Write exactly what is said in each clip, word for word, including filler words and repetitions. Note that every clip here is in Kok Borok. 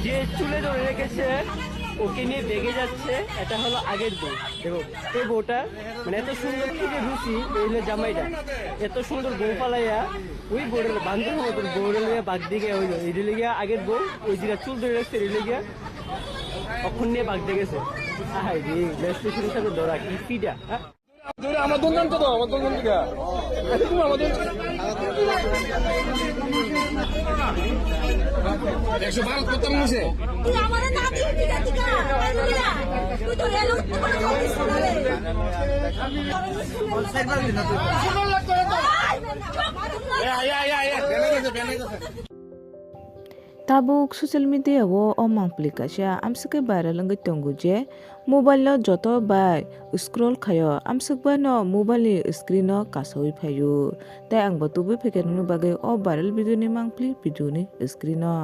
যে চুলে ধরে রেখেছে, ওকে নিয়ে বেগে যাচ্ছে। এটা হলো আগের বউ। দেখো, এই বউটা মানে এত সুন্দর, কি যে রুচি, এই হলো জামাইটা। এত সুন্দর বউ পালাইয়া ওই বউটার বান্ধব মতো বউটা লইয়া বাগ দিকে হইলো। এই দিলে গিয়া আগের বউ, ওই যেটা চুল ধরে রাখছে, এই দিলে গিয়া অক্ষণ নিয়ে বাগ দিয়ে গেছে। আহাই রে, রেল স্টেশন হিসাবে ধরা কি ফিডা, হ্যাঁ? ধরে আমার দোকান তো দাও, আমার দোকান থেকে। তুমি আমার দোকান। একশো বারো কত মাসে? তুই আমারে না দিয়ে দিলে টিকা। তুই তো রেল উঠতে পারো, অফিস করে। Tabuk social media o o mangpili kaisa amswk khe viral wngwi tongo je mobile no joto bai scroll khaio, amswk bai no mobile ni screen no kasaui phaio. Tei ang bo tubui phaikha nini bagwi o viral video ni mangpili video ni screen no.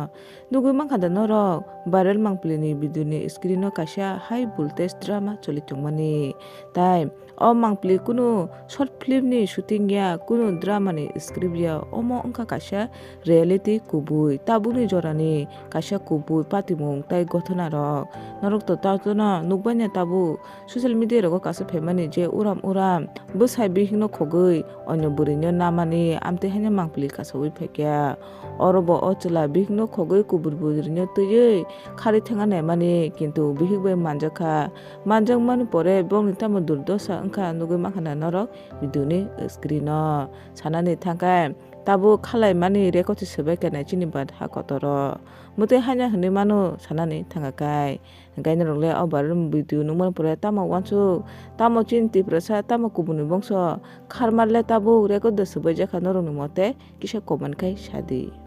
Nugwi mankha da norok viral mangpili ni video ni screen no kaisa high voltage drama choli tongmani. Tai o mangpili kunu short film ni shooting ya, kunu drama ni script ya, omo wngkha kaisa reality kubui, tabukni jorani kaisa kubui patimung tai gothona rok. Norok to tato no nukbaina tabuk social media rogo kaisa phaimani je uram uram bwsai bihikno khogwi onyo bwrwino namani amtwi haino mangpili kasaui phaikha. Oro bo o chwla bihikno khogwi kubui bwrwino twiwi kharwi thangna naimani, kintu bihik bai manjakha. Manjakmani pore bongni tamo durdosa wngkha nugwi mankha na norok video ni screen o. Sanani thangkhe tabuk khalaimani record se swbaikha nai chini bad ha kotoro. Mwtwi haino hinwi mano sanani thangkha kai. Hwnkhe norok le o viral video nukmani pore tamo uansuk, tamo chini Tiprasa, tamo kubuni bongso kharmar le tabuk record da swbaijakha norokni mote kisa comment khai sadi.